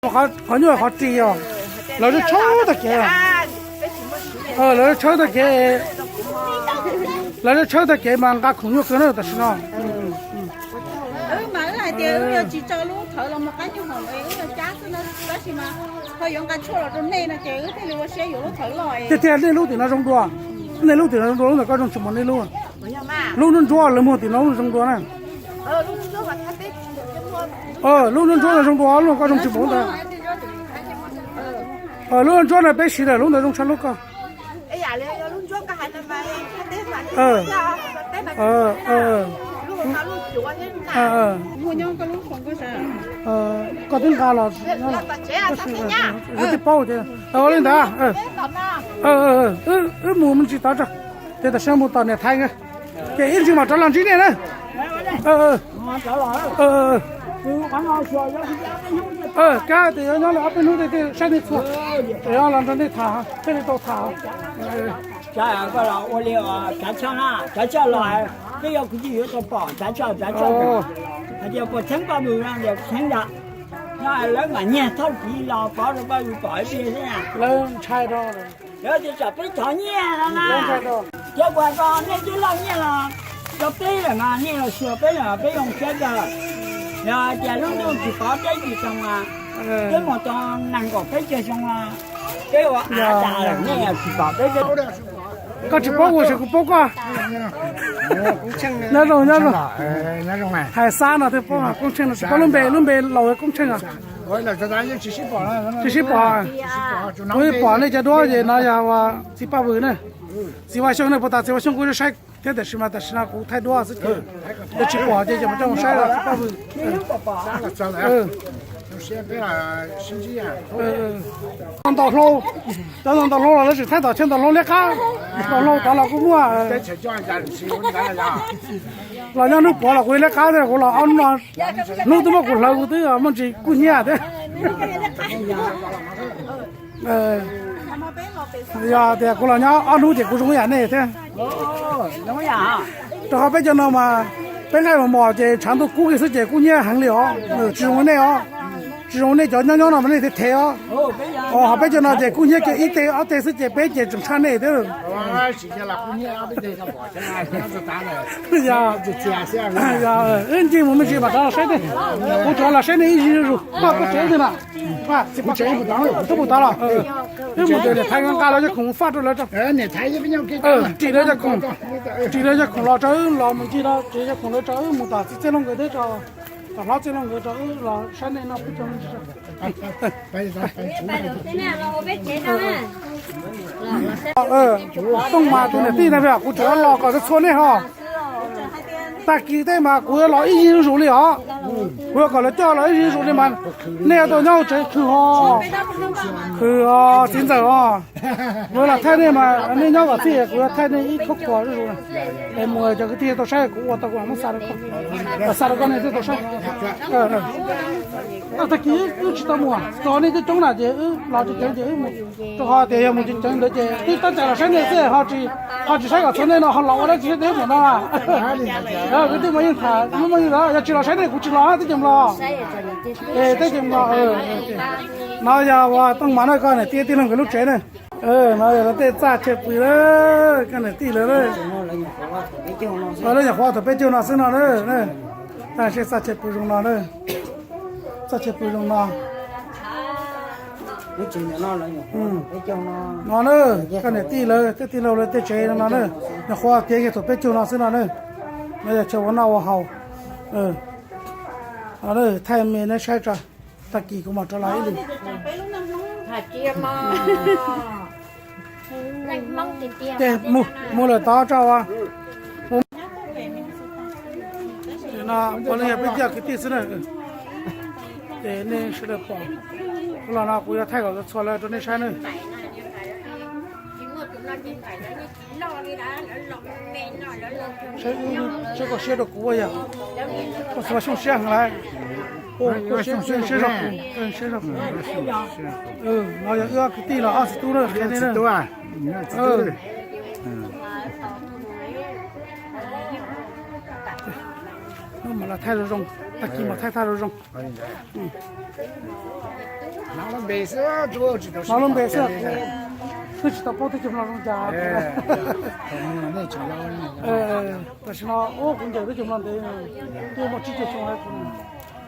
Qhov nyuaj qhov ris os, lawv tshawb tag kev, lawv tshawb tag kev, lawv tshawb tag kev mas nqa khoom nyuaj kawg na tam sim no. Wb mas wb hais tias wb yuav tsis tso lub thawv los mus qab nyuj hoom, wb yuav cab xwb na, tab sis mas ho yuav nqa tshuaj los rau nej no ces wb thiaj li ua siab yuav lub thawv loj. Tiag tiag nej lub tim no zoo dua, nej lub tim no zoo dua, lub ntawm koj zoo tsis npaum nej lub. Lub ntsuab ntsuab lawv muag tim no lub zoo dua na. Lub ntsuab ntsuab no zoo dua, lub koj zoo tsis npaum ntawd. Lub ntsuab no peb siv lawm, lub ntawd zoo tshaj lub koj. Koj twb nqa los, twb paub tias ua li ntawd. Wb mus me ntsis tod tso, ces tam sim no mus tom niam Thaiv nkawd, ces ib ntsis mam rov los ntsib nej na. Kab tias yuav nyob li ob peb hnub tej saib nej txhua, los nrog nej tham, thiaj li tau tham. Koj los ua li, cav tshaj na, cav tshaj los, peb yuav kwv tij yuav tau pom cav tshaj, cav tshaj. Hais tias puas txheeb Paj Vwm no, txheeb ntag. No lawv mam nyiag thauj kiv los pov rau Paj Vwm pom ib pliag xwb na. Lawv ntshai rau, lawv tias tsam peb thov nyiaj no na. Thiab kuv hais ko nej twb lauj nyiaj los rau peb lawm mas nej los xyuas peb lawm peb zoo siab kawg. Yog hais tias lub ntuj tsis pov teb tsis tau mas peb mus tau nees nkaum peb caug xyoo los peb ua av tas lawm nej tsis pom peb. Koj tsis paub kuv, kuv paub koj. Nyob zoo, nyob zoo. Hais Xab no thiaj paub, Koob Tsheej no tsis paub lub npe, lub npe laus Koob Tsheej os. Tsis sib pom, kuv pom nej cov duab ces no yog txiv Paj Vwm na. Txiv Vaj Xyooj ne, puag ta txiv Vaj Xyooj kuj saib thiab, tiam sis mas tam sim no kuv thaij duab xwb ces, yog tsis pom ces coj mus saib txiv Paj Vwm. Ntau hlau, cov ntau hlau los lawv tseem thaij tom chaw ntau hlau liab qab, ntau hlau tod los kuj muaj. Los nyob hnub puav los kuv liab qab thiab, kuv los ob hnub no, hnub twb muab kuv hlawv kuv twb muaj ntsis kub hnyiab thiab. Yog tias kuv los nyob ob hnub ces kuv zoo ib yam nej thiab. Rau qhov peb cov no mas peb nqaij mos mos ces tshav ntuj kub kiag xwb ces kub hnyiab heev li os, tsis zoo li nej os. Tsis zoo li nej cov nyob nyob no mas nej thev thev os. Ho peb cov no ces kub hnyiab kiag ib teg ob teg xwb ces peb ces tseem tshaj nej thiab. Wb ncig mus me ntsis mam rov los saib nej. Kuv tsuas los saib nej ib zig zuj zus, koj tsev twg na? Twb mus tod los. Wb mus ntawd niam Thaiv nqa los cov khoom faj rau lawv tso. Ris lawv cov khoom, ris lawv cov khoom los rau wb los mus ncig no, ris cov khoom lawv rau wb mus tom txiv Txhiaj Looj nkawd thiab tso, tom hlob Txhiaj Looj nkawd rau wb los saib nej noj peb caug. Tooj Mas tus niam tij no, kuv tseem los kom txhua txhua nej ho. Tag kis tej mas kuv yuav los ib yig zuj zus li os. Kuv yuav kom lawv coj los ib yig zuj zus li mas nej yuav tau nyob hauv tsev khwv ho, khwv ho txiv ntxawm ho. Kuv los thaij nej mas nej nyob kom txij, kuv yuav thaij nej ib khub khuas zuj zus. Es mus cov kwv tij tau saib kuv ua tau kuv mam muab xa rau koj, xa rau koj nej thiaj tau saib. Tag kis wb tsis tau mus, txog nej coob coob na ces wb los tsis ceev ces wb mus. Rau qhov tias yog mus ceev ceev ntawd ces twb tab cai los saib nej xwb, ho tsis saib kom txhua nej no ho los ua dab tsi saib tej mus no. Kwv tij mas yeej tham, yeej tham, yog tsis los saib nej kuv tsis los, teb ces los. Es teb ces los. No yog ua Tooj Mas no koj niam tij tij laug nkawd lub tsev na. No yog lawv tej txaj chaw pw na, koj niam tij lawv na. Lawv nyuam qhuav thaum peb caug no xwb no na. Tag seb txaj chaw pw zoo no na. Txaj chaw pw zoo no. No na, koj niam tij lawv tej tij laug lawv tej tsev no no na. Nyuam qhuav tiav kiag thaum peb caug no xwb no na. No yog chaw ua noj ua haus. Thaij me neb saib tso. Tag kis kuv mam rov los ib lwm. Ces mus lawm tod tso. No puav leej yog peb cov kwv tij xwb na. Ces nej sawv daws pom, los no kuv yuav thaij kom txhua lawv rau nej saib na. Saib koj siab rau kuv yog, koj xav xyoob siab heev lawm. Koj siab, siab zog, siab zog. No yog wb ob kwv tij los ob txiv tub na, qhia nej na. Hnub mam los thaij zoo zoo, tag kis mam thaij thaij zoo zoo. Hnov lub npe xwb, twb tsis tau paub teb chaws Nplog zoo cas. Tam sim no ua kuv ncaws teb chaws Nplog ntev, twb muaj tsib caug xyoo,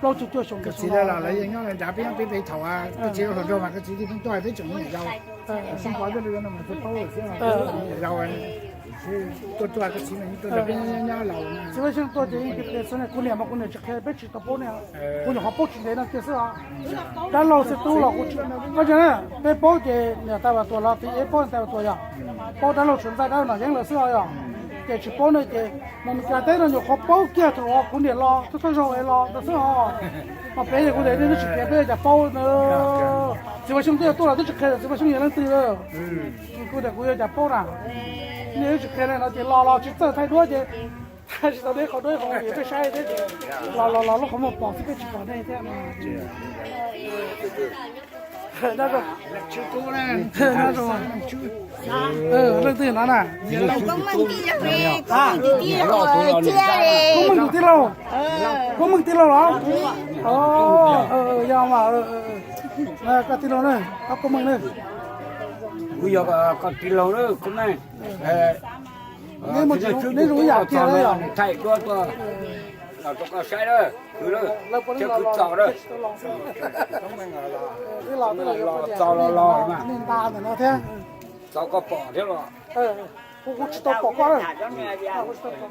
plaub caug cuaj xyoo. Koj txiv lawv los lawv yeej nyob nrad peb nyob peb pem thaum koj txiv hluas nraug mas koj txiv thiaj pheej tuaj teb tseem niam yau. Xeeb Pov coj li no mas thiaj paub lawm xwb, niam yau tuaj tuaj koj txiv mas tuaj nrog peb nyob laus. Txiv Vaj Xyooj tuaj ces yeej tias xwb ne, kuv niam mas kuv niam tsis qhia peb tsis tau paub ne. Kuv nyuam qhuav paub tsis ntev no kiag xwb os. Dab laug xwb tub los kuv tsis, koj ntsia na, peb paub ces niam tais Vam Tuam los txiv Ev paub niam tais Vam Tuam yog, paub dab laug Tshuav Ntxaij dab laug Nom Yeeb lawv xwb os yog. Ces tsis paub ne ces mus Meskas teb no nyuam qhuav paub kiag thaum kuv niam los thawj thawj zaug es los ntawd xwb os. Mas peb ces kuv tias nej twb tsis qhia peb yuav cas paub na. Txiv Vaj Xyooj twb yog tuaj los twb tsis qhia tias txiv Vaj Xyooj yog leej twg. Kuv tias kuv yuav cas paub na. Nej twb tsis qhia ne no ces los los tsis txawj thaij duab ces tsis tau deb qhov duab qhov vim peb saib thiab ces los los los lub qhov muag pom xwb peb tsis pom nej thiab. Leej twg no na? Koob Meej tus tij laug, Koob Meej tij laug los? Yog mas, koj tij laug na, Koob Meej na. Kuv yog koj tij laug na, Koob Meej. Neb zoo ib yam kiag los yog thaij duab tuaj los rau koj saib na, kwv, thiab kwv txos na. Los txog los los mas, txog koj pom thiab los. Kuv tsis tau pom koj.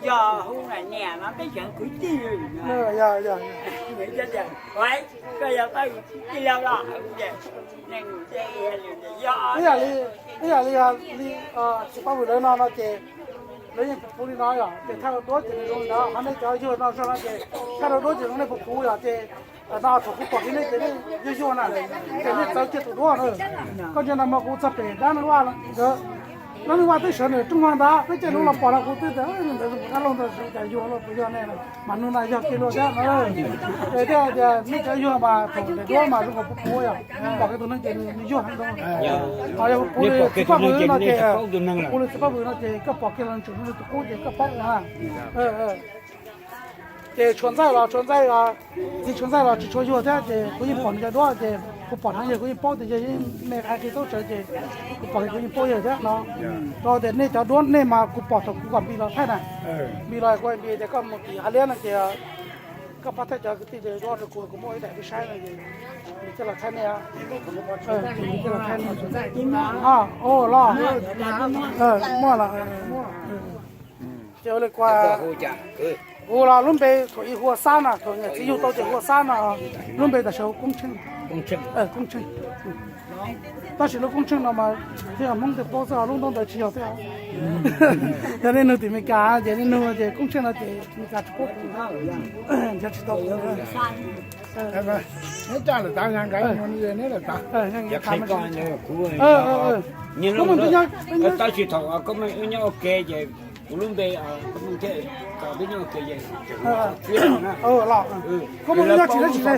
Yog hu niam mas peb tseem kwv tij. Koj yog tij laug los? Ib yam li, ib yam li, li txiv Paj Vwm lawv no no ces lawv yeej puv puv li no yog ces thaij rau duab ces nws zoo li no, ho nej cov yug no zog no ces thaij rau duab ces zoo nej puv puv yog ces no thaum kuv pom kiag nej ces nej yug yug na, ces nej txawv kiag tus duab na. Koj ntsia no mas kuv txog pem dab Neej Vaj, dab Neej Vaj twb sawv nws rooj vag ntawd, peb caij lub los pom no kuv twb tias ntawd dab laug ntawd cas yug los puas yog ne. Mas hnub no yog kiag luaj thiab no. Es thiaj tias nej cov yug mas thaum daim duab mas zoo nkaus puv puv yog, pom kiag tus neeg ces nws yug heev ntau. Ho yog puv li txiv Paj Vwm no ces, puv li txiv Paj Vwm no ces koj pom kiag los tseem zoo li tus qub ces koj paub no. Ces Tshuav Ntxaij los, Tshuav Ntxaij, txiv Tshuav Ntxaij los tsis tshua yug thiab ces kuv yeej pom nws cov duab ces kuv pom dheev yawg kuv yeej paub tias yog ib me qhais qhia txaub tsawv ces kuv pom kuv yeej paub yawg thiab no. Rau tias nej cov duab nej mas kuv pom thaum kuv kom Npis los thaij na. Npis los kuv Npis tias koj mus tim Hav Liab no ces koj pab thaij cov kwv tij duab rau kuv, kuv muaj ib daim peb saib no ces Npis coj los thaij nej. Npis coj los thaij nej. Los, muaj los. Ces ua li kuv, kuv los lub npe thaum ub hu ua Xab no, thaum niam txiv yug tau ces hu ua Xab no, lub npe tam sim hu Koob Tsheej. Koob Tsheej. Tab sis lub Koob Tsheej no mas thiaj Hmoob thiaj paub xwb, lub ntaub ntawv tsis yog thiab. Yog nej nug tim Meskas ces nej nug ces Koob Tsheej no ces Meskas tsis paub kuv. Nrhiav tsis tau kuv. Neb coj lawm tas, neb lawm tas. Tab sis thaum Koob Meej wb nyob ua ke ces kuv lub npe Koob Meej thiaj kom peb nyob ua ke ces Koob Meej nyob tsis deb tsis ze.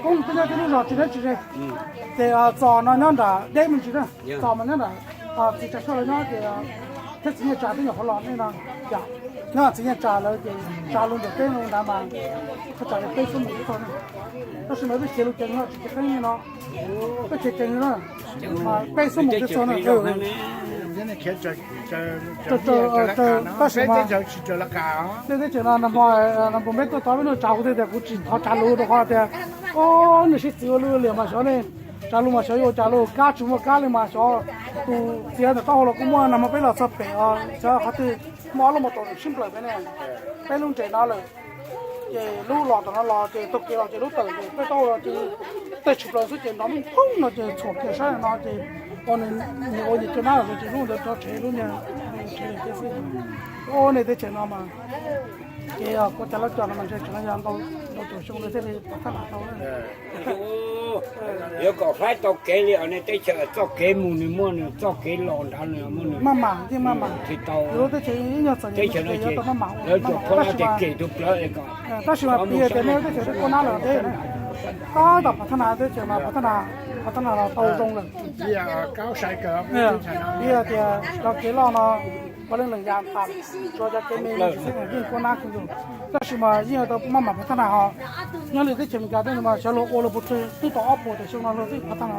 Koob Meej nyob tib lub zos tsis deb tsis ze. Ces Txos no nyob nram deb me ntsis na. Txos mas nyob nram txiv Tsav Tshuaj lawv nyob ces thiab txiv Nyiaj Tsa twb nyuam qhuav los nej no. Nyob txiv Nyiaj Tsa lawv ces tsa lub ntawm peb lub nrad mas thaj tsam li peb xuab moos txog na. Tab sis mas peb khiav lub ceev no tsis ceev qeeb li no. Peb khiav ceev li na, mas peb xuab moos txog na. Tab sis mas nej teb chaws no nag hmo npus npeb tuaj tod peb nuj tsav kuv tias kuv tsis thov tsav lus rau qhov tias, o, nej sib txwv ua luaj liam mas xyov nej tsav lus mas xyov yuav ua cas lus, kab tsis muaj kab li mas xyov tus txiav ntawm taub hau los kuj muaj. Nag hmo peb los txog pem os, xyov qhov twg muaj ob lub mos taus sib nplawm peb ne, peb lub nres no lawm. Ces lub los tom no los ces taug kev los ces lub tawm ces peb taub hau los ces tawg tshis plaws xwb ces nrov me phooj no ces txhuam kiag sab no ces ua nws ua nws cov nab los ces lub ntawd rov tsev lub niag tsev xwb. Ua nej teb chaws no mas ces kuv cas lab cos no mas ntshe tseem yog ntau caum xyoo no thiaj li pom thab nas tau. Yuav kom faib tau kev li os, nej teb chaws txoj kev mus nws muaj nws txoj kev los nrad nws muaj nws maj mam yeej maj mam. Tsis tau, lub teb chaws ib nyuag txom nyem teb chaws no ces lawv tsuas phob lab tias kem tus plawv es kom. Tab sis mas piv tias nej teb chaws twb kuaj nab lawm deb na. Tab tom pom thab nas teb chaws mas pom thab nas, pom thab nas los tau zoo lawm. Piv tias cov kev loj no Puav leej lees ya tas, tsuas cov kev me me xwb yeej kuab nab kawg nkaus. Tab sis mas yeej tau maj mam pov thaj na ho. Nyob li teb chaws Amelikas tej no mas xyov luag ua luag puas tsawg, twb tau ob puas tawm xyoo no luag twb pov thaj no.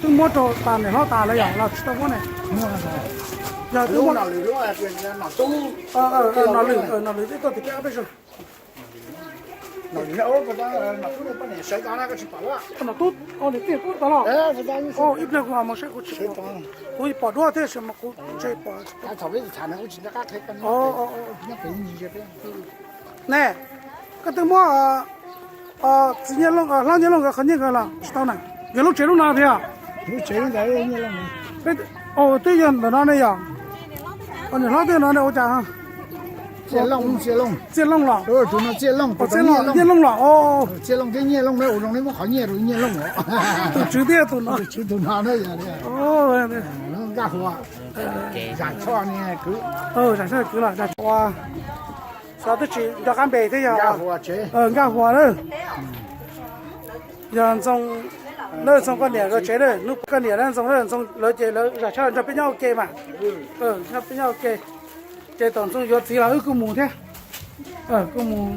Twb muab rau tas niam hlob tas lawm yom los tsis tau muab ne? Yog twb muab, nom lwm, nom lwm twb tuaj tim peb ob peb zaug. Nom tub, niam tij tub tod los? Ib pliag kuv mus saib kuv tsis pom, kuv pom duab thiab sis mas kuv tsis pom. Ne, koj twb muab txiv Nyiaj Looj, hlob Nyiaj Looj nkawd qhov nyiaj nkawd los tsis tau na? Nkawd lub tsev lub no thiab? Twb yog ntawm no ne yom. Niam hlob twb no ne ua cas? Txiaj Looj los? Nyiaj Looj los? Tus tswv thiab tus no. Nkaj Huas. Zam Tshoj kwv los? Xyov twb tsis nco qab npe thiab yog. Nkaj Huas na. Yog Ntxoo, Ntxoo koj niam nkawd tsev na, hnub koj niam na Ntxoo, Ntxoo lawv ces lawv Zam Tshoj nrog peb nyob ua ke mas. Nrog peb nyob ua ke, ces tom Ntxoo yuav txiv los wb kuj mus thiab. Kuj mus.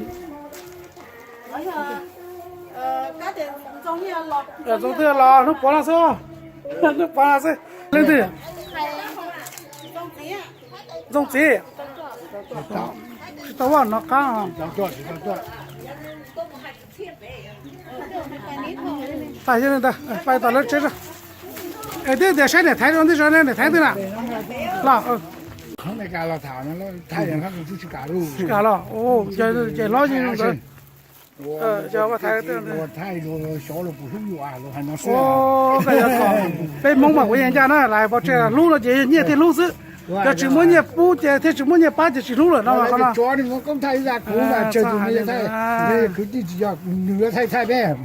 Ntxoo twb los hnub puav no xwb. Hnub puav no xwb. Leej twg? Ntxoo txiv. Tsis tau ua no qab. Pais tom lawv tsev. Es twb tias saib niam Thaiv rau ntij zog ne, niam Thaiv twg na? Los. Tsis kam los, ces hlob yeej ntawd. Peb Hmoob mas kuv yeej ncaj na, lais pov tseg hlub no ces nyiaj thiaj hlub xwb. Yog tsis muab nyiaj pub ces thiaj tsis muab nyiaj pab ces tsis hlub lawm no. Kwv tij tsis yog nws thaij thaij peb,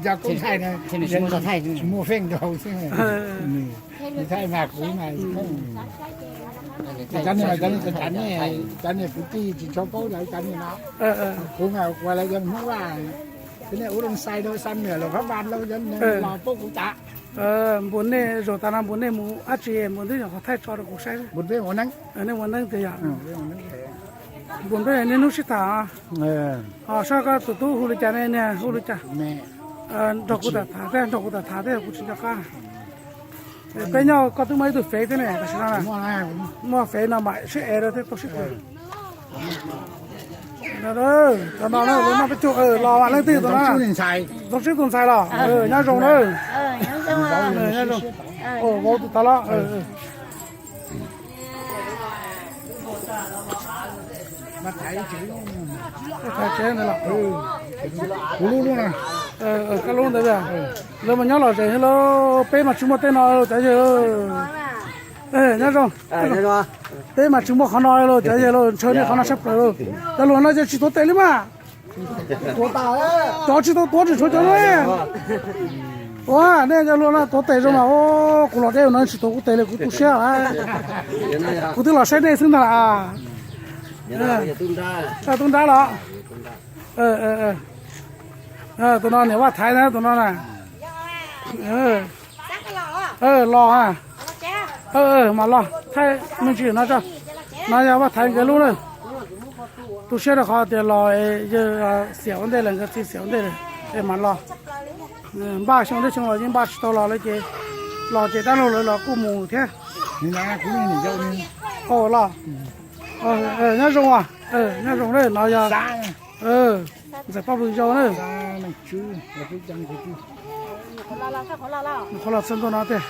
cov koob thaij, tsis muaj feem rau xwb. Nws thaij mas kuv mas, cov niag, cov niag kwv tij tsis tshua paub lawv cov niag no. Kuv mas ua lawv cov Hmoob Vaj, cov niag ua rau xais rau xas miam los phab vas rau cov los paub kuv tas. Npua nej zaum tas no npua nej mus dab tsi, npua twb nyuam qhuav thaij tso rau kuv saib. Nej ua neeb tiag yom? Npua nej niaj hnub sib tham. Ho sab koj tus tub hu li cas ne, niag hu li cas? Nrog kuv tham tham thiab, nrog kuv tham tham thiab, kuv tsis nco qab. Peb nyob koj twb muaj ib tug fev thiab ne, tam sim no muaj fev no mam sib ev rau thiab tau sib tham. Cov no lawv noj peb caug los mas leej twg tus no? Ntxoov Tswb tus ntxhais los? Nyob zoo na. Vauv tus tod los? Kuv lub lub no, koj lub ntawd, lawv mas nyob lom zem lauj, peb mas tsis muaj tej no cov yawg. Nyob zoo. Peb mas tsis muaj qhov no lauj cov yawg lauj, ntshaw nej qhov no sab plaws lauj. Cov hluas no ces tsis tuav tes li mas. Cov tsis tau tuav tseem tshuav cov no. Ua nej cov hluas no tuav tes zoo mas, kuv los deb no tsis tuav kuv tes li kuv tu siab. Kuv twb los saib nej xwb ntag. Tub nrab los? Tus no niam Vaj Thaiv na tus no na. Los, mas los thaij me ntsis no tso. No yog Vaj Thaiv nkawd lub na. Tu siab rau qhov tias los yawg xiam ua ntej lawm, nkawd txiv xiam ua ntej lawm es mam los. Npaj xyoo thiab xyoo los yeej npaj tsis tau los lawm ces, los ces dab laug lawv los kuj mus thiab. Los, nyob zoo, nyob zoo na, no yog ntxawm Paj Vwm Zau na. Qhov los txog ntua no tiag.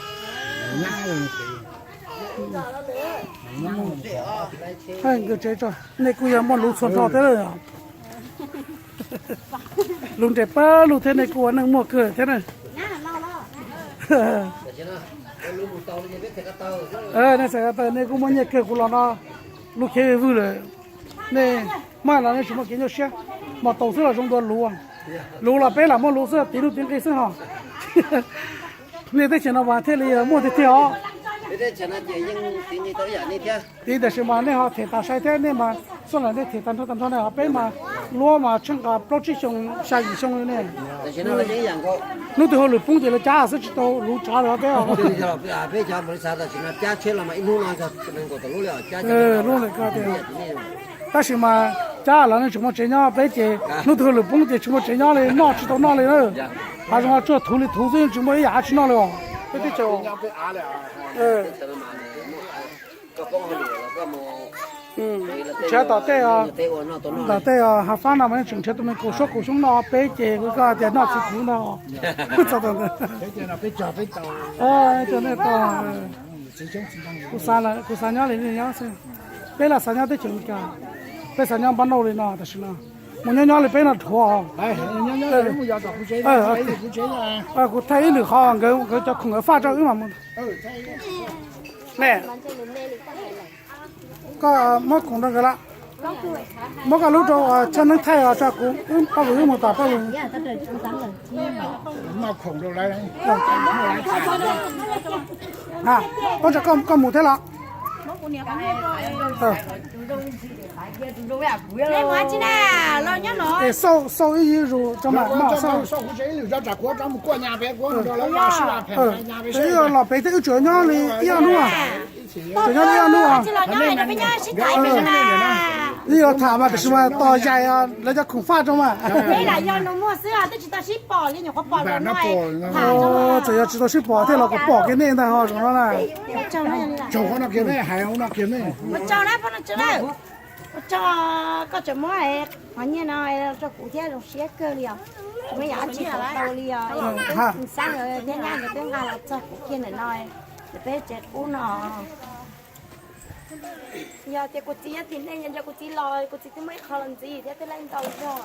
Nkawd tsev tso, nej kuj yog muaj lus txhua hlo thiab. Lus nres pab lus thiab, nej kuj ua neej muaj kawg thiab na. Nej txhais ko taw, nej kuj muaj nyiaj kawg, kuv los no lub khiav vwg lawm. Nej maj los nej tsis muaj kev nyuaj siab, mos taus xwb los zoo dua luv. Luv los peb lam muaj luv xwb, tiv nuj tiv nqi xwb ho. Nej teb chaws no mas thiaj li muaj tiag tiag os. Peb teb chaws no ces yeej tsis nqi tau ib yam nej thiab. Tiam sis mas nej ho them tas sai thiab, nej mas xuaj lawm nej them tag nrho tag nrho ne, ho peb mas luab mas tsheej nqa plaub tsib xyoo xya yim xyoo li ne. Hnub twg hauj lwm poob ces lawv cab xwb tsis tau luv tsav lawm peb os. Peb cov npaum li xav tam sim no cab tsheb los mas ib hnub no lub lawm ko tias. Tab sis mas cab los nej tsis muaj tsev nyob, peb ces hnub twg hauj lwm poob ces tsis muaj tsev nyob li, noj tsis tau noj li na. Hav zoov tsuag thuv li thuv xwb, tsis muaj ib yam dab tsi noj li os peb teb chaws. Nrhiav tom tej, tom tej hav fab no mas nej tseem nrhiav tus me kaum suab kaum xyoob noj, peb ces kuv koj tias noj tsis thuv ntag. Txog tau ntawd. Kuv xav nyob li nej nyob xwb. Peb los xav nyob teb chaws Amelikas, peb xav nyob npab nauj li no tam sim no, mus nyob nyob li peb no dhuav. Kuv thaij ib lwm qhov nkawd cov khoom nkawd faj rau wb mas mus. Ne, koj muab khoom rau nkawd lawm. Muab koj lub rau Tshaj Neeb thaij os, tso kuv pab vwm wb mus tom pab vwm. Koj mus thiab los? Xauj ib yig zus tso mas. Los pem tej wb tsuas nyob li ib ob hnub. Tsuas nyob li ib ob hnub. Wb yuav tham mas tiam sis mas tos zais lawv cov khoom faj rau mas. Txawm yog tsis tau sib pom thiab los kuv pom kiag nej ntag ho zaum no na. Koj tseem muab qhov nyiaj no rau kuv thiab, zoo siab kawg li os. Tsis muaj yam dab tsi tau li os. Xab thiab nyab nkawd twb nqa los txog kuv kiag ntawm no, ntawm peb tsev qub no. Yog tias kuv txiv nyob tim nej, yog nrog kuv txiv los, kuv txiv twb muaj ib qho los ntxiv thiab, twb laib ntau zog.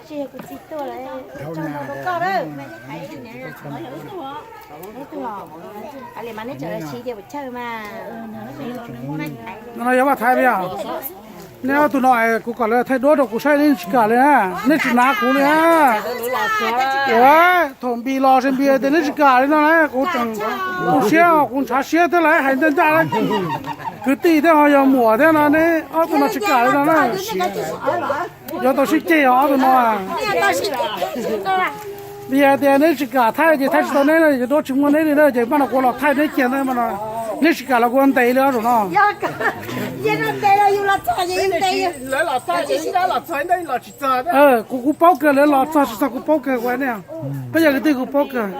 Tsis yog kuv txiv tuaj lawm, tso ntau rau koj lawm. Li mas neb tseem siv tias kuv chaw mas. No yog Vaj Thaiv li os. Neb ob tug no kuv kom lawv thaij duab rau kuv saib, neb tsis kam li na, neb tsis nav kuv li na. Ua, thaum Npis los ces Npis tias neb tsis kam li no na, kuv tseem tu siab, kuv ntshav siab thiab lawv hais ncaj ncaj. Kwv tij thiab ho yog muam thiab no, neb ob tug no tsis kam li no na. Yuav tau sib ceg os ob tug no. Vim hais tias neb tsis kam thaij ces thaij tsis tau neb na, ces duab tsis muaj neb li na, ces pab no kuv los thaij neb kiag ntawd mas no. Neb tsis kam los kuv ntes li ob zaum no. Kuv, kuv paub kawg, lawv los txog tsis txog kuv paub kawg, kuv hais nej. Peb yog kwv tij kuv paub kawg.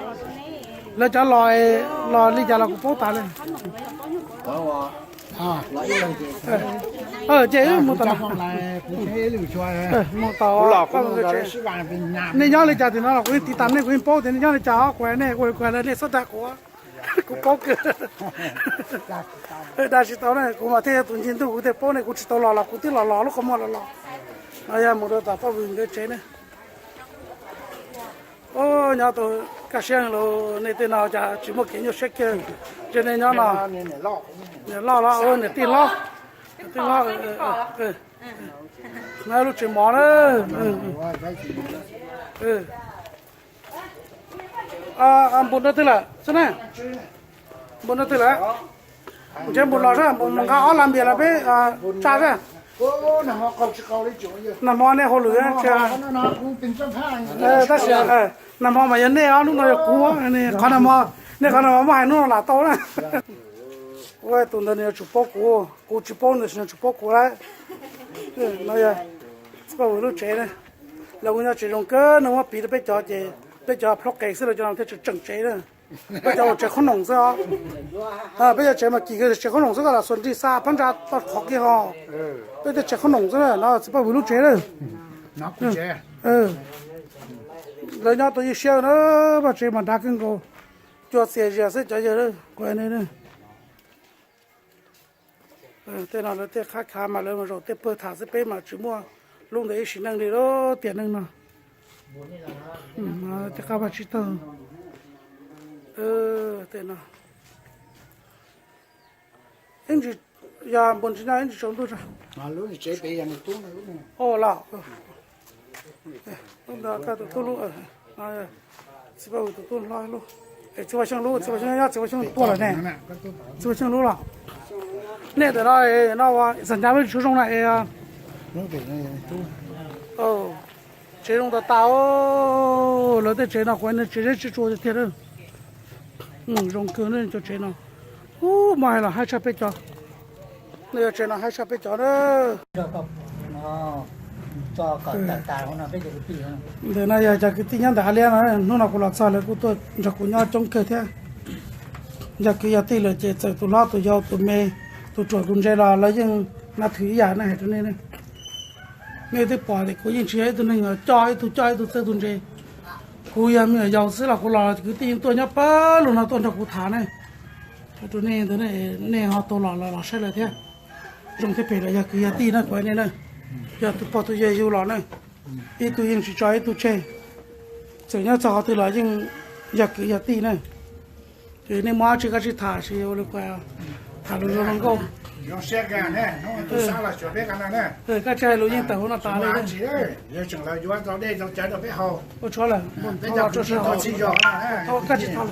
Lawv cov los, los li cas los kuv paub tas li. Ces wb mus tom, mus tom, nej nyob li cas tim no los kuv yeej tiv tas nej, kuv yeej paub tias nej nyob li cas os, kuv hais nej, kuv hais lawv nej txhob dag kuv, kuv paub kawg. Dag tsis tau na, kuv mas thiaj yog tus ncig ntuj kuv thiaj paub nej, kuv tsis tau los los kuv twb los los lub qhov muag los los. No yog mus rau tom Paj Vwm nkawd tsev ne. Nyob tau kaj siab los nej tej no cas tsis muaj kev nyuaj siab kiag. Ntshe nej nyob no, niam loj los, niam tij hlob, niam tij hlob. No lub tsev mov na. Npus nrog twg lawm xwb na? Npus nrog twg lawm? Ntshe npus los sab, npus mus nqa ob lag npias los peb tsa sab. Nag hmo nej hauj lwm, tab sis nag hmo mas yog nej os, hnub no yog kuv. Qhov nag hmo, nej qhov nag hmo muab hais hnub no lam tau na. Ua tus ntawd nws yuav tsum paub kuv, kuv tsis paub nws, nws tsis paub kuv lawm. No yog Txiv Paj Vwm lub tsev na. Lawv kuj nyob tsev zoo kawg, nws muab piv rau peb cov ces peb cov plhaub qes xwb, lawv cov no thiaj tseem tseem tsev na. Peb cov ua tsev qhob noom xwb os. Peb cov tsev mas kim kawg, tsev qhob noom xwb, koj lam xuas nrig xa phab ntsa tau qhov kiag ho. Peb tej tsev qhob noom xwb na, no Txiv Paj Vwm lub tsev na. Lawv nyob tau ywj siab na, vaj tsev mas dav kawg nkaus. Cua txias zias xwb cov yawg, kuv hais nej. Tej no lawv tej qhab khav mas lawv zaum tej pawg tham xwb, peb mas tsis muaj lub ntawd ib sim neej li lub tiam neej no. Tej qab vaj tsib taug. Tej no ib ntsis, yog npus ntsis nyob ib ntsis tsaus ntuj tso. Ua los, lub ntawd koj tus tub lub, Txiv Paj Vwm tus tub hlob lub. Txiv Vaj Xyooj lub, txiv Vaj Xyooj nyob, txiv Vaj Xyooj tuaj lawm ne. Txiv Vaj Xyooj lub los. Nej ntawm no, no Xam Nyab lub tshua zoo na. Tsev zoo tas tas, lawv tej tsev no kuv tsev zeb tsis tsuas tiag tiag. Zoo kawg cov tsev no. Ub, muaj hais los haib tshaj peb cov. Nej yog tsev no haib tshaj peb cov na. Ntawm no yog cov kwv tij nyob ntawm Ab Liab no, hnub no kuv los txog lawv kuj tuaj nrog kuv nyob coob kawg thiab. Yog kwv yog tij lawm ces txawm tus hlob tus yau tus me, tus ruam tus ntse los lawv yeej nab thwm ib yam na hais rau nej. Nej twb pom tias kuv yeej tsis yog ib tug neeg coj ib tug coj ib tug txawj tus ntse. Kuv yog me nyuam yaus xwb los kuv los kwv tij yeej tuaj nyob pab lug no tuaj nrog kuv tham ne. Rau nej ntawd, nej ho tau los los saib lawv thiab. Zoo thiab phem los yog kwv yog tij na kuv hais nej na. Yog tus pog tus yawg yug los na, ib tug yeej tsis tso ib tug tseg. Txawm nyob txog qhov twg los yeej yog kwv yog tij na. Ces nej muaj dab tsi koj tsij tham, tham lus zoo zoo nkauj. Koj tsis hais lus yeej tawm hauv no tas li. Ua tsuav lawm, koj tsis tham.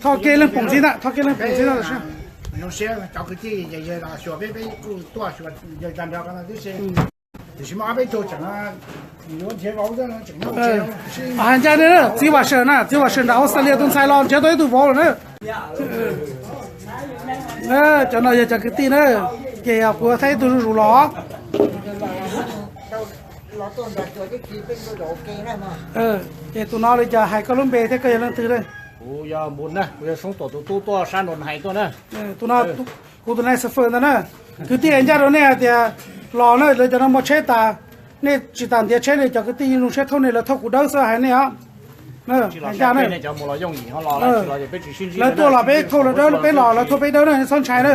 Thauj kiag leej poom ntxiv ntag, thauj kiag leej poom ntxiv ntag. Hais ncaj ne, txiv Vam Sawm na, txiv Vam Sawm nram Australia tus ntxhais los nrhiav tau ib tug vauv lawm na. Cov no yog cov kwv tij na, ces kuv thaij ib tug zuj zus los. Ces tus no li cas hais koj lub npe thiab koj yog leej twg na? Kuv yog Npus na, kuv yog Soob Tuam tus tub tuaj sab nraud hais tuaj na. Tus no, kuv tus nai xav fawm ntag na. Kwv tij hais ncaj rau nej hais tias los na, lawv cov no muaj tsheb tas, nej tsis tas ntiav tsheb li, cov kwv tij yeej zoo siab thauj nej, lawv thauj kuv dawb xwb hais nej os. Hais ncaj na. Lawv tuaj los peb thauj lawv dawb, peb los lawv thauj peb dawb na, nej txhob ntshai na.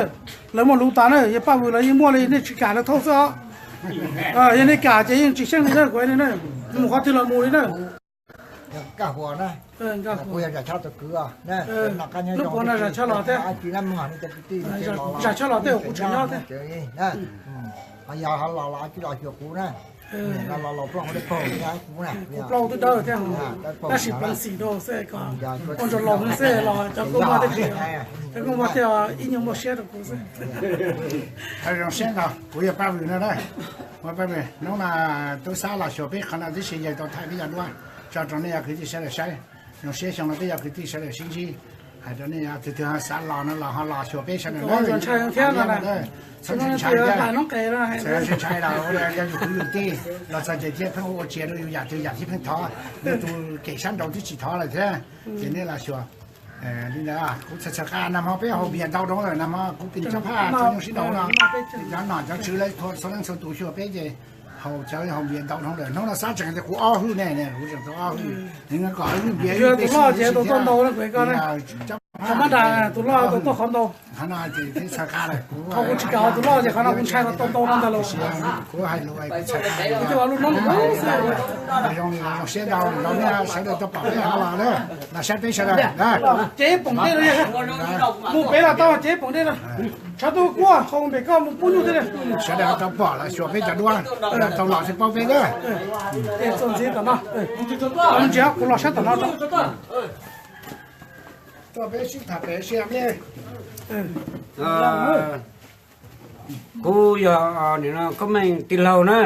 Lawv muaj lus tas na, yog Paj Vwm los yeej muaj li, nej tsis kam lawv thauj xwb os. Yog nej kam ces yeej tsis xyeej li na, kuv hais nej na, mus qhov twg los mus li na. Nkaj Huas na, kuv yog Zam Tshaj tus kwv. Lub puav no Zam Tshaj los thiab. Zam Tshaj los tej uas kuv tseem nyob thiab. Ho yog ho los los tsis los xyuas kuv na. Los los plaub hau dawb paug kuv na. Kuv plaub hau twb dawb thiab. Tab sis pleev xim rau xwb, ua ntsuag laus xwb los cov nkauj muag thiaj tsis, cov nkauj muag thiaj ib nyuag muaj siab rau kuv xwb. Zoo siab ntau, kuv yog Paj Vwm no na. Ua Paj Vwm, hnub no tub Xab los xyuas peb qhov no tib si, yawg tau thaij peb cov duab tso rau nej yog kwv tij sawv daws saib. Zoo siab xyoo no peb yog kwv tij sawv daws sib ntsib. Hais rau nej yog tus twg xav los no los ho los xyuas peb sawv daws na. Txhob ntshai thiab, txhob ntshai, txhob ntshai los yog yus kwv yus tij los txog ces thiaj pheej ua ua tsia rau yus yam twg yam thiab pheej thov yus tus kem sab nraud twb tsis thov lawm thiab. Ces nej los xyuas li ntawd. Kuv txhais txhais qab nag hmo peb haus npias ntau dhau lawm, nag hmo kuv pis cov phaj txhua nyuj sib nraud no, cov nom cov tswv lawv txhua leej txhua tus xyuas peb ces haus cov haus npias ntau dhau lawm. Hnub no Xab tseem tias kuv ob hwj ne, kuv tseem tau ob hwj, kom hwj npias tus loj ces tau tuaj ntau na. Cov mab nras tus loj tau tuaj qhov ntau. Qhov kuv tsis kam tus loj ces qhov no kuv ntshai tau ntau no ntag lauj. Kuv hais lus kuv txhais, kuv coj lub noob kuv xwb. Zoo siab ntau, sawv daws tau pom peb ho los, los saib peb sawv daws. Ces ib poom dej, mus pem los tau, ces ib poom dej no. Tshav tuaj kuaj, qhov mus pem koj mus pub nyuj thiab. Sawv daws tau pom los xyuas peb cov duab, tau los sib paub peb na. Txuas ntxiv tom no, ntsia kuv los sab tom no. Kuv yog Koob Meej tij laug na,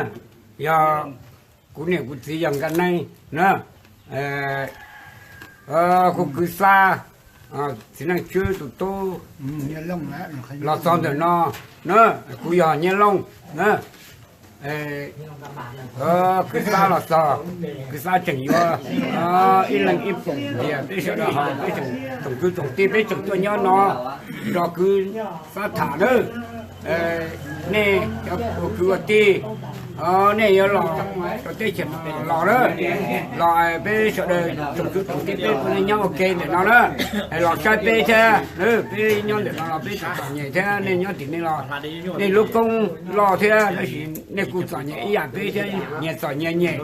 yog kuv niam kuv txiv yog Nkaj Neej na, kuv kwv Xab, txiv Neej Tswb tus tub los txog ntawm no na, kuv yog Nyiaj Looj na. Kwv Xab los txog, kwv Xab tseem yuav ib leeg ib poom npias peb sawv daws haus, peb tsoom kwv tsoom tij peb tseem tuaj nyob no nrog kwv Xab tham na. Nej cov ua kwv ua tij, nej yuav los rau teb chaws los na, los peb sawv daws tsoom kwv tsoom tij peb puav leej nyob ua ke ntawm no na, los saib peb thiab. Peb nyob ntawm no los peb tseem txom nyem thiab, nej nyob tim nej los nej lub koob loj thiab, tab sis nej kuj txom nyem ib yam peb thiab, nyias txom nyias nyem.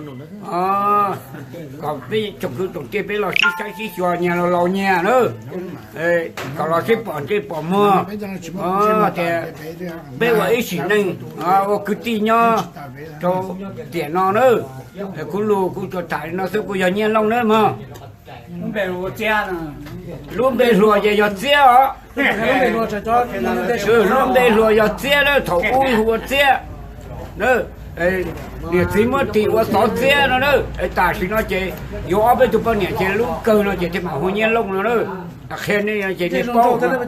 Kom peb tsoom kwv tsoom tij peb los sib saib sib xyuas, nyias los laus nyias na, kom los sib pom ntsej pom muag tias peb ua ib sim neej ua kwv tij nyob, rau tiam no na. Kuv lus kuv tsuas tham li no xwb, kuv yog Nyiaj Looj na mog. Lub npe hluas ces yog Txiab os. Lub npe hluas yog Txiab na, thaum ub hu ua Txiab na. Niam txiv muab tis ua Xov Txiab no na. Tam sim no ces yuav ob peb tug poj niam ces lub kawg no ces thiaj mam hu Nyiaj Looj no na. Qhia nej ces nej paub. Los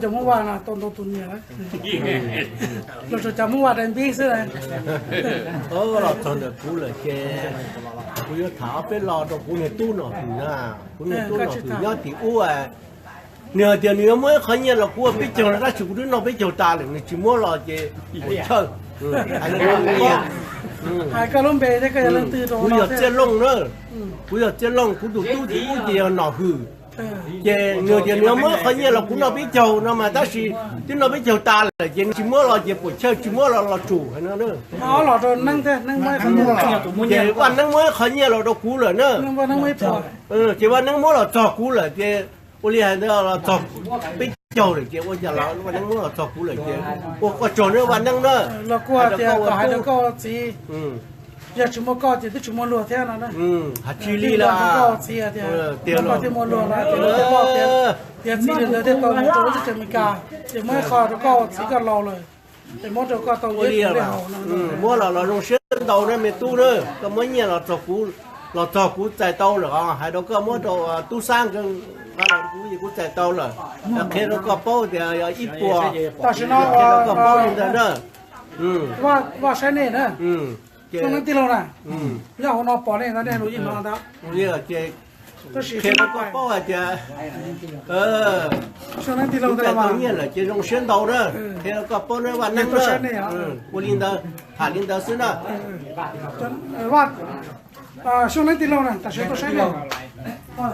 txog ntawm kuv lawm ces kuv yuav tham ob peb lo rau kuv niag tub Nom Hwm na. Kuv niag tub Nom Hwm nyob tim ub, nws hais tias nws yuav muab ib qho nyiaj los kuv ua peb caug no tab sis kuv twb noj peb caug tas lawm, nws tsis muab los ces kuv chawj. Kuv yog Txiaj Looj na, kuv yog Txiaj Looj, kuv tus tub tim ub ces yog Nom Hwm. Ces nws tias nws yuav muab qhov nyiaj los kuv noj peb caug no mas tab sis twb noj peb caug tas lawm ces nws tsis muab los ces puas chawj, tsis muab los los tsum hais no. Ces Vaj Neeb muab qhov nyiaj los rau kuv lawm na. Ces Vaj Neeb muab los txog kuv lawm ces ua li hais ntawd los txog peb caug lawm ces ua cas los Vaj Neeb muab los txog kuv lawm ces ua koj tsaug na Vaj Neeb na. Los kuv hais tias kom hais rau koj txiv, yog tsis muaj koj ces twb tsis muaj luag thiab no. Hais tsis li lawm, tiag koj thiaj muaj luag no ces luag thiaj loj thiab. Tias txiv lawm ntawd thiaj tau mus rau lub teb chaws Amelikas, ces muab ib qho rau koj txiv koj laus lawm, ces muab rau koj tau ua li haus no. Muab los los zoo siab ntau na me tub na, koj muab nyiaj los txog kuv, los txog kuv txais tau lawm os, hais rau koj muab rau tub Xab nqa los kuv es kuv txais tau lawm. Qhia rau koj paub tias yog ib puas, qhia rau koj paub li ntawd na. Vaj saib nej na, Xyooj Neeb tij laug na, nyob hauv no pom nej ntawd nej lus yeej hnov ntawd. Qhia rau koj paub hais tias Xyooj Neeb tij laug txais tau nyiaj lawm ces zoo siab ntau na. Qhia rau koj paub na Vaj Neeb na. Ua li ntawd, tham li ntawd xwb na. Xyooj Neeb tij laug na, tam sim tuaj saib nej. Vaj,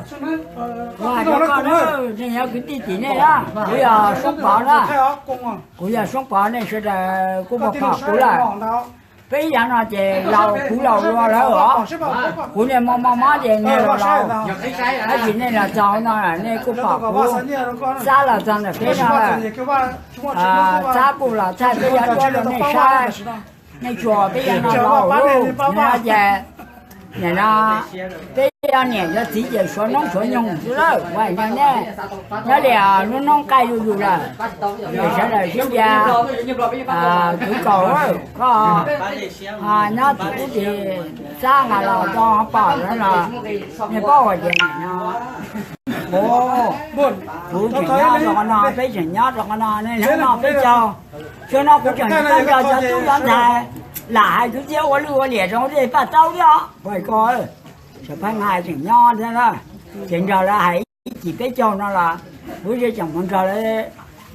nej yog kwv tij tim nej na, kuv yog Soob Pov na. Kuv yog Soob Pov, nej sawv daws kuj pom kuv lawm. Peb yav no ces laus, kuv laus dua lawm os. Kuv niag mob mob mob ces niag laus laus, tab sis nej los txog no nej kuj pom kuv. Xab los txog ntawm peb no lawm. Xab kuj los thaij peb yav duab rau nej saib. Nej tsuas peb yav no laus lawm no ces nim no peb yog niam yog txiv ces suav noob suav nyoog xwb lawm. Ua li nej, nyob li hnub noob qaij zuj zus lawm, sawv daws sib ncav. Kwv Kaus, koj nyob tim ub tim Xab nqa los tso pom lawm los nej paub hais tias nim no kuv tseem nyob rau qhov no, peb tseem nyob rau qhov no, nej hnub no peb caug, xyoo no kuv tseem nyob nrog cov tub cov ntxhais, lam hais kwv txhiaj ua lwj ua liam rau dej paj taub thiab os. Ua ko, Xyoo Pheej hais tseem nyob thiab na, ces nrog lawv hais ib cim peb caug no los kuv tseem mus nrog lawv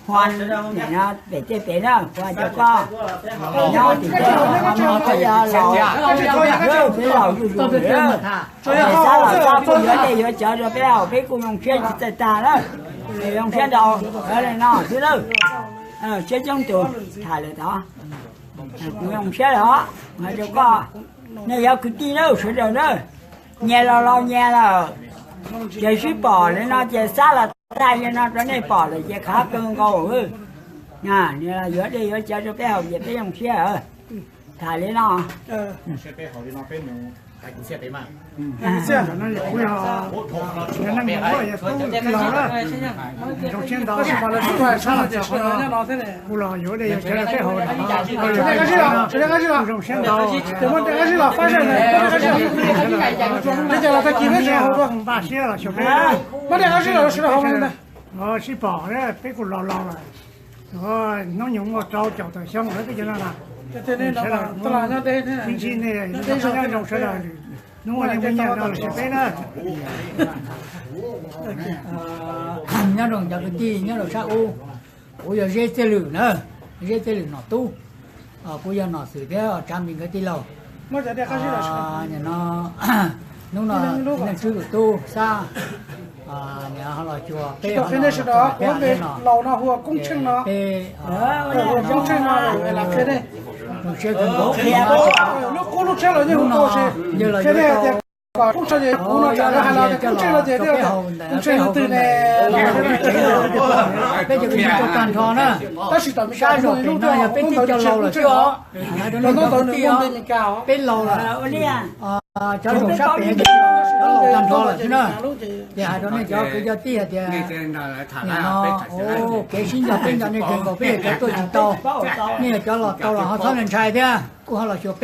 hua nim no pem tej pem na, hua rau koj nyob tim tej no, koj yog laus, peb laus zuj zus lawm. Xab los Xab kuj yuav dej yuav cawv rau peb haus, peb kuj zoo siab tsis txawj tag na. Zoo siab ntau, li no xwb na. Siab coob tus tham lawm tod, kuv zoo siab lawm os, hais rau koj, nej yog kwv tij na sawv daws na, nyias los laus nyias lawm, ces sib pom li no ces Xab los thaij li no rau nej pom lawm ces qab kawg nkaus. Nws los yuav dej yuav cawv rau peb haus ces peb zoo siab. Tham li no. Kuv los yuav dej yuav cawv rau peb haus, zoo siab ntau. Npaj siab los xyoo peb sib pom, peb kuj laus laus lawm, hnub nyoog muaj rau caum tawm xyoo lawm peb cov no na. Sawv daws, ib ntsis nej nyob zoo sawv daws, hnub no nej muaj nyiaj no los sis peb na. Nyob zoo cov kwv tij nyob rau sab ub, kuv yog Zeb Txiaj Lwm na, Zeb Txiaj Lwm Nom Tub, kuv yog Nom Xwm thiab Tsav Npis nkawd tij laug. Nim no hnub no Leej Tswb tus tub Xab, nim no ho los xyuas peb, peb zoo siab kawg nkaus, hnub no yawg los yuav cov rau peb haus ntawm peb haus, peb cov kwv tij tau tag nrho na. Sab zaum pem no yog peb tib co laus lawm xwb os. Hais rau nej cov kwv tij os, peb laus lawm. Cov zaum sab pem, cov laus tag nrho lawm xwb na. Ces hais rau nej cov kwv cov tij hais tias, nim no kev sib nco peb nco nej kawg nkaus, peb yog cov tuaj tsis tau, nej yog cov los tau los ho txhob ntshai thiab, kuj ho los xyuas peb.